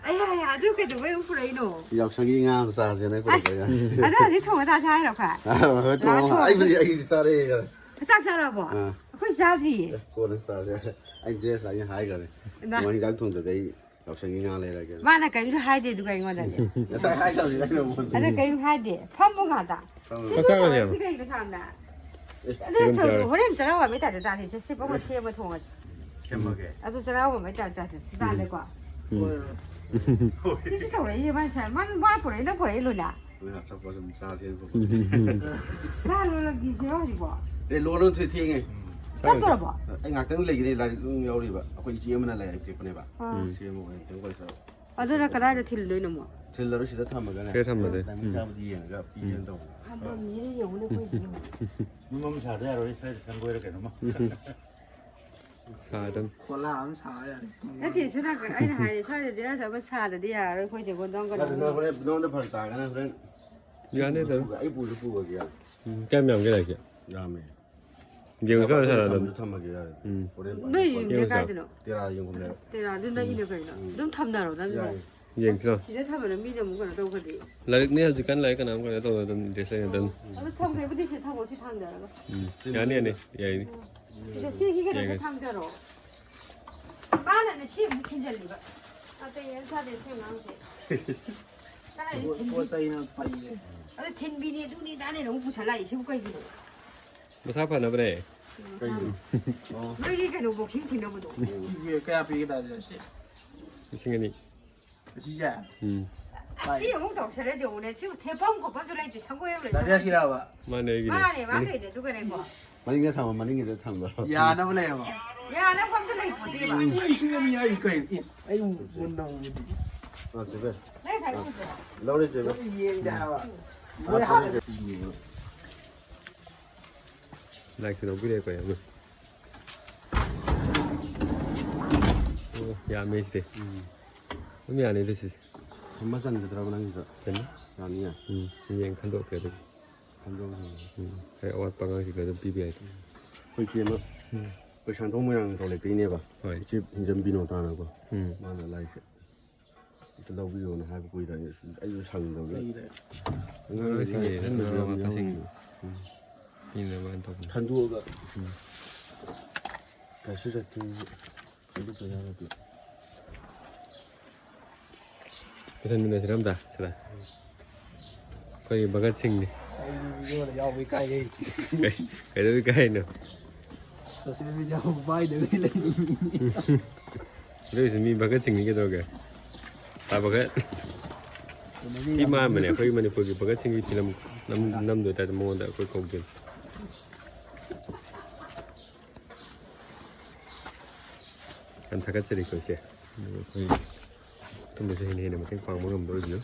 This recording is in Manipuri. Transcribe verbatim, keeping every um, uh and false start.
ꯑꯩ ꯍꯥꯏ ꯑꯗꯨ ꯀꯩꯗꯧꯕꯩ ꯑꯃꯨꯛ ꯄꯨꯔꯛꯏꯅꯣ? ꯌꯥꯎꯁꯪꯒꯤ ꯉꯥ ꯃꯆꯥꯁꯦ ꯅꯪ ꯄꯨꯔꯛꯄ ꯌꯥꯏ꯫ ꯑꯗꯣ ꯍꯧꯖꯤꯛ ꯊꯣꯡꯉ ꯆꯥꯁꯦ ꯍꯥꯏꯔꯣ ꯈꯔ? ꯍꯣꯏ, ꯊꯣꯡꯉꯣ꯫ ꯑꯩꯕꯨꯗꯤ ꯑꯩꯗꯤ ꯆꯥꯔꯦ ꯈꯔ꯫ ꯆꯥꯛ ꯆꯥꯔꯕꯣ? ꯑꯥ꯫ ꯑꯩꯈꯣꯏ ꯆꯥꯗ꯭ꯔꯤꯌꯦ꯫ ꯑꯦ, ꯀꯣꯟꯅ ꯆꯥꯁꯦ꯫ ꯑꯩ ꯗ꯭ꯔꯦꯁ ꯑꯩꯅ ꯍꯥꯏꯈ꯭ꯔꯦ꯫ ꯏꯃꯥ꯫ ꯃꯣꯏ ꯍꯤꯟꯖꯥꯡ ꯊꯣꯡꯗꯗꯤ ꯑꯩ ꯌꯥꯎꯁꯪꯒꯤ ꯉꯥ ꯂꯩꯔꯒꯦ꯫ ꯃꯥꯅ ꯀꯔꯤꯝꯁꯨ ꯍꯥꯏꯗꯦ ꯑꯗꯨꯒ ꯑꯩꯉꯣꯟꯗꯗꯤ꯫ ꯉꯁꯥꯏ ꯍꯥꯏꯈ꯭ꯔꯕꯅꯤ ꯑꯩꯅ ꯃꯉꯣꯟꯗ꯫ ꯑꯗ ꯀꯔꯤꯝ ꯍꯥꯏꯗꯦ꯫ ꯐꯝꯕ ꯉꯥꯛꯇ꯫ ꯐꯝꯕ ꯁꯤ ꯉꯥꯛꯇ꯫ ꯆꯥꯛ ꯆꯥꯔꯨꯁꯦ ꯊꯣꯡꯉꯁꯤ ꯍꯥꯏꯕ꯫ ꯀꯩꯒꯤꯅꯣ ꯁꯥꯝꯅ? ꯑꯦ, ꯑꯗꯨ ꯌꯦꯔꯨꯝ ꯊꯣꯡ-, ꯆꯥꯔꯨꯁꯦ꯫ ꯍꯣꯔꯦꯟ ꯆꯔꯥ ꯋꯥꯟꯕꯩ ꯇꯥꯏꯞꯇ ꯆꯥꯁꯦ꯫ ꯁꯦ ꯁꯤ ꯄꯣꯠ ꯑꯃ ꯁꯦꯝꯃ ꯊꯣꯡꯉꯁꯤ꯫ ꯁꯦꯝꯃꯒꯦ꯫ ꯑꯗꯨ ꯆꯔꯥ ꯋꯥꯟꯕꯩ ꯇꯥꯏꯞꯇ ꯆꯥꯁꯦ꯫ ꯁꯤ ꯇꯥꯜꯂꯦꯀꯣ꯫ ꯎꯝ꯫ ꯁꯤꯁꯨ ꯇꯧꯔꯛꯏꯅꯦ ꯃꯥꯅ ꯁꯥꯏ꯫ ꯃꯥꯅ, ꯃꯥ ꯄꯨꯔꯛꯏ, ꯅꯪ ꯄꯨꯔꯛꯏ ꯂꯣꯏꯅ? ꯅꯣꯏ ꯑꯆꯥꯄꯣꯠ ꯁꯨꯝ ꯆꯥꯁꯦꯅ ꯄꯨꯔꯛꯄ꯫ ꯆꯥ ꯂꯣꯜꯂꯝꯈꯤꯁꯤꯔꯣ ꯍꯧꯖꯤꯛꯄꯣ? ꯑꯦ, ꯂꯣꯟꯅ ꯊꯣꯏ ꯊꯦꯡꯉꯦ꯫ ꯆꯠꯇꯣꯔꯕꯣ? ꯑꯩ ꯉꯥꯛꯇꯪ ꯂꯩꯈꯤꯅꯦ, ꯂꯥꯏꯔꯤꯛ ꯑꯗꯨꯝ ꯌꯥꯎꯔꯤꯕ꯫ ꯑꯩꯈꯣꯏ ꯏꯆꯦ ꯑꯃꯅ ꯂꯥꯏꯔꯤꯛ ꯄꯤꯔꯛꯄꯅꯦꯕ꯫ ꯑꯥ꯫ ꯁꯤ ꯑꯃ ꯑꯣꯏꯅ ꯇꯧ ꯀꯩꯁꯨ꯫ ꯑꯗꯨꯅ ꯀꯗꯥꯏꯗ ꯊꯤꯜꯂꯨꯗꯣꯏꯅꯣ ꯑꯃꯨꯛ? ꯊꯤꯜꯂꯔꯣꯏ, ꯁꯤꯗ ꯊꯝꯃꯒꯅꯦ꯫ ꯁꯤꯗ ꯊꯝꯃꯗꯤ꯫ ꯇꯥꯏꯃꯤꯡ ꯎꯝ꯫ ꯆꯥꯕꯗꯤ ꯌꯦꯡꯉꯒ ꯄꯤꯒꯦꯅ ꯇꯧꯕꯅꯦ꯫ ꯊꯝꯐꯝꯁꯤꯗ ꯌꯦꯡꯉꯨꯅꯦ ꯑꯩꯈꯣꯏꯁꯦ꯫ ꯃꯃꯝ ꯁꯥꯗ ꯌꯥꯔꯣꯏ, ꯁ꯭ꯋꯥꯏꯗ ꯁꯪꯒꯣꯏꯔ ꯀꯩꯅꯣꯝꯃ꯫ ꯁꯥꯗꯝ꯫ ꯈꯣꯂꯥ ꯑꯃ ꯁꯥ ꯌꯥꯔꯦ꯫ ꯅꯠꯇꯦ, ꯁꯣꯝ ꯅꯥꯀꯟ ꯑꯩꯅ ꯍꯥꯏꯔꯦ, ꯁ꯭ꯋꯥꯏꯗꯗꯤ ꯅꯠꯇ꯭ꯔꯒ ꯁꯥꯗꯗꯤ ꯌꯥꯔꯔꯣꯏ ꯑꯩꯈꯣꯏꯁꯦ, ꯒꯣꯗꯥꯎꯟ ꯅꯠꯇ꯭ꯔꯒ ꯀꯩꯅꯣ꯫ ꯍꯣꯔꯦꯟ ꯅꯉꯣꯟꯗ ꯐꯔꯛ ꯇꯥꯔꯒꯅ ꯍꯣꯔꯦꯟ ꯌꯥꯅꯤ ꯑꯗꯨꯝ꯫ ꯑꯩ ꯄꯨꯁꯨ ꯄꯨꯔꯒꯦ꯫ ꯎꯝ, ꯀꯌꯥꯝ ꯌꯥꯝꯒꯦ ꯂꯥꯏꯔꯤꯛꯁꯦ? ꯌꯥꯝꯃꯦ꯫ ꯒꯦꯝ ꯈꯔ ꯑꯩ ꯁꯥꯟꯅꯗꯣꯏꯅꯤ꯫ ꯊꯝꯁꯨ ꯊꯝꯃꯒꯦ ꯌꯥꯔꯦ꯫ ꯎꯝ꯫ ꯍꯣꯔꯦꯟ ꯅꯣꯏ ꯄꯥꯏ-, ꯌꯨꯝꯁꯦ ꯀꯥꯏꯗꯅꯣ? ꯇꯦꯔꯥ ꯌꯦꯡꯉꯨꯝ ꯂꯩꯔꯦ꯫ ꯇꯦꯔꯥꯗꯨ ꯅꯛꯏꯅ ꯀꯩꯅꯣ? ꯑꯗꯨꯝ ꯊꯝꯅꯔꯣ, ꯅꯪ꯫ ꯌꯥꯏ꯫ ꯌꯦꯡꯁꯤꯔꯣ? ꯁꯤꯗ ꯊꯝꯕꯅ ꯃꯤꯅ ꯑꯃꯨꯛ ꯀꯩꯅꯣ ꯇꯧꯈ꯭ꯔꯗꯤ꯫ ꯂꯥꯏꯔꯤꯛꯅꯦ ꯍꯧꯖꯤꯛꯀꯥꯟ ꯂꯥꯏꯔꯤꯛ ꯀꯅꯥꯝ ꯀꯩꯅꯣ ꯇꯧꯗꯦ, ꯑꯗꯨꯝ ꯗ꯭ꯔꯦꯁ ꯂꯩꯅ ꯑꯗꯨꯝ꯫ ꯑꯗꯨ ꯊꯝꯈ꯭ꯔꯦꯕꯨꯗꯤ ꯁꯤꯗ ꯊꯝꯃꯣ, ꯁꯤ ꯊꯥꯡꯗꯔꯒ꯫ ꯎꯝ꯫ ꯌꯥꯅꯤ, ꯌꯥꯅꯤ, ꯌꯥꯏꯅꯤ꯫ ꯁꯤꯗ ꯁꯤꯒꯤ ꯀꯩꯅꯣꯁꯦ ꯌꯥꯏ꯫ ꯊꯥꯡꯗꯔꯣ꯫ ꯃꯥꯅꯅꯦ ꯁꯤ ꯑꯃꯨꯛ ꯊꯤꯟꯖꯜꯂꯤꯕ꯫ ꯅꯥꯇꯩ ꯌꯥꯝ ꯆꯥꯗꯦ ꯁꯤ ꯑꯉꯥꯡꯁꯦ꯫ ꯀꯗꯥꯏꯗ ꯄꯣꯠ ꯊꯤꯟꯕꯤ-, ꯆꯩꯅ ꯄꯩꯔꯦ꯫ ꯑꯗꯨ ꯊꯤꯟꯕꯤꯅꯦ, ꯑꯗꯨꯅꯤ, ꯑꯗꯥꯅꯦꯅ ꯑꯃꯨꯛ ꯄꯨꯁꯜꯂꯛꯏꯁꯤꯕꯨ ꯀꯩꯒꯤꯅꯣ? ꯃꯁꯥ ꯐꯅꯕꯅꯦ꯫ ꯀꯩꯒꯤꯅꯣ? ꯅꯣꯏꯒꯤ ꯀꯩꯅꯣ ꯕꯣꯛꯁꯤꯡ ꯊꯤꯟꯅꯕꯗꯣ꯫ ꯄꯤꯕꯤꯌꯨ, ꯀꯌꯥ ꯄꯤꯒꯦ ꯇꯥꯗꯤ ꯁꯤ? ꯂꯤꯁꯤꯡ ꯑꯅꯤ꯫ ꯑꯁꯤꯁꯦ? ꯎꯝ꯫ ꯑꯁꯤ ꯑꯃꯨꯛ ꯇꯧꯁꯜꯂꯗꯤ ꯌꯦꯡꯉꯨꯅꯦ꯫ ꯁꯤ ꯊꯦꯠꯐꯝ ꯈꯣꯠꯐꯝꯁꯨ ꯂꯩꯇꯦ, ꯁꯪꯒꯣꯏ ꯑꯃ ꯂꯩꯇꯦ꯫ ꯗꯥꯗꯤ ꯑꯁꯤꯔꯕ? ꯃꯥꯅꯦ ꯑꯩꯒꯤꯅꯦ꯫ ꯃꯥꯅꯦ, ꯃꯥ ꯇꯧꯔꯤꯅꯦ, ꯑꯗꯨꯒꯅꯦꯀꯣ꯫ ꯃꯅꯤꯡꯗ ꯊꯝꯃꯣ, ꯃꯅꯤꯡꯒꯤꯗ ꯊꯝꯈ꯭ꯔꯣ꯫ ꯌꯥꯅꯕ ꯂꯩꯔꯕ? ꯌꯥꯅꯕ ꯑꯝꯇ ꯂꯩꯄꯣꯠꯇꯦꯕ꯫ ꯂꯤꯁꯤꯡ ꯑꯅꯤ ꯍꯥꯏ ꯀꯩꯅꯣ? ꯑꯦ, ꯑꯩ ꯃꯨꯟꯅ ꯍꯪꯕꯗꯤ꯫ ꯑ, ꯆꯦ ꯕꯦ꯫ ꯅꯪ ꯉꯁꯥꯏ ꯎꯗ꯭ꯔꯣ? ꯂꯧꯔꯦ, ꯆꯦ ꯕꯦ꯫ ꯌꯦꯡꯗꯦ ꯍꯥꯏꯕ꯫ ꯑ, ꯆꯦ ꯕꯦ꯫ ꯂꯥꯏꯔꯤꯛꯁꯨ ꯂꯧꯕꯤꯔꯦꯀꯣ ꯌꯥꯝꯅ꯫ ꯑꯣ, ꯌꯥꯝꯃꯦ ꯁꯤꯗꯤ꯫ ꯑꯗꯨꯝ ꯌꯥꯅꯤꯗ ꯁꯤꯁꯦ꯫ ꯊꯝꯕ ꯆꯟꯒꯗ꯭ꯔꯕ ꯅꯪꯒꯤꯗꯣ? ꯆꯟꯅꯤ꯫ ꯌꯥꯅꯤꯌꯦ꯫ ꯎꯝ, ꯌꯦꯡ ꯈꯟꯗꯣꯛꯀꯦ ꯑꯗꯨꯗꯤ꯫ ꯈꯟꯗꯣꯛꯑꯒ ꯌꯦꯡꯉꯣ꯫ ꯎꯝ, ꯑꯩ ꯑꯋꯥꯠꯄ ꯑꯉꯥꯡꯁꯤꯡꯗ ꯑꯗꯨꯝ ꯄꯤꯕ ꯌꯥꯏ꯫ ꯑꯩꯈꯣꯏ ꯆꯦ ꯑꯃ ꯎꯝ꯫ ꯀꯩꯁꯥꯝꯊꯣꯡ ꯃꯣꯏꯔꯥꯡ ꯊꯧ ꯂꯩꯇꯩꯅꯦꯕ꯫ ꯍꯣꯏ꯫ ꯏꯆꯦ ꯍꯤꯡꯖꯝ ꯕꯤꯅꯣꯇꯥꯅꯀꯣ꯫ ꯎꯝ꯫ ꯃꯥꯅ ꯂꯥꯏꯔꯤꯛꯁꯦ꯫ ꯑꯝꯇ ꯂꯧꯕꯤꯌꯣꯅ ꯍꯥꯏꯕ ꯀꯨꯏꯔꯦ꯫ ꯑꯩꯁꯨ ꯁꯪꯗꯕꯅ꯫ ꯀꯩꯗ ꯑꯉꯥꯡꯁꯤꯡ ꯑꯉꯥꯡꯁꯤꯡ ꯑꯍꯟꯕꯁꯨ ꯌꯥꯝ ꯑꯉꯥꯡ ꯌꯥꯎꯔꯤ꯫ ꯄꯤꯅꯕ ꯍꯥꯏꯅ ꯇꯧꯕꯅꯤ꯫ ꯎꯝ꯫ ꯈꯟꯗꯣꯛꯑꯒ ꯀꯩꯁꯨ ꯆꯠꯇꯦ꯫ ꯈꯟꯗꯣꯛꯄ ꯌꯥꯔꯗꯤ꯫ ꯄꯨꯁꯟꯃꯤꯟꯅꯁꯤꯔ ꯑꯝꯇ ꯁꯤꯗ꯫ ꯑꯩꯈꯣꯏꯒꯤ ꯚꯒꯠ ꯁꯤꯡꯅꯤ꯫ ꯑꯩ ꯚꯤꯗꯤꯑꯣꯗ ꯌꯥꯎꯕ ꯏꯀꯥꯏꯌꯦ꯫ ꯀꯩꯗꯧ ꯏꯀꯥꯏꯅꯣ? ꯁꯣꯁꯤꯌꯦꯜ ꯃꯤꯗꯤꯌꯥ ꯄꯥꯏꯗꯕꯤ ꯂꯩ꯫ ꯑꯗꯨ ꯑꯣꯏꯁꯨ ꯃꯤ ꯚꯒꯠ ꯁꯤꯡꯅꯤ ꯀꯩꯗꯧꯔꯒꯦ? ꯇꯥ ꯚꯒꯠ꯫ ꯁꯤ ꯃꯥꯟꯕꯅꯦ ꯑꯩꯈꯣꯏ ꯃꯅꯤꯄꯨꯔꯒꯤ ꯚꯒꯠ ꯁꯤꯡꯒꯤ ꯐꯤꯂꯝ ꯅꯝ-, ꯅꯝꯗꯣꯏ ꯇꯥꯏꯞꯇ ꯃꯉꯣꯟꯗ ꯑꯩꯈꯣꯏ ꯀꯧꯗꯣꯏꯅꯤ꯫ ꯌꯥꯝ ꯊꯥꯒꯠꯆꯔꯤꯀꯣ ꯏꯆꯦ꯫ ꯑꯗꯨꯒ ꯑꯩꯈꯣꯏ ꯑꯗꯨꯝꯕꯁꯨ ꯍꯦꯟꯅ ꯍꯦꯟꯅ ꯃꯇꯦꯡ ꯄꯥꯡꯕ ꯉꯝꯕ ꯑꯣꯏꯕꯤꯌꯨ꯫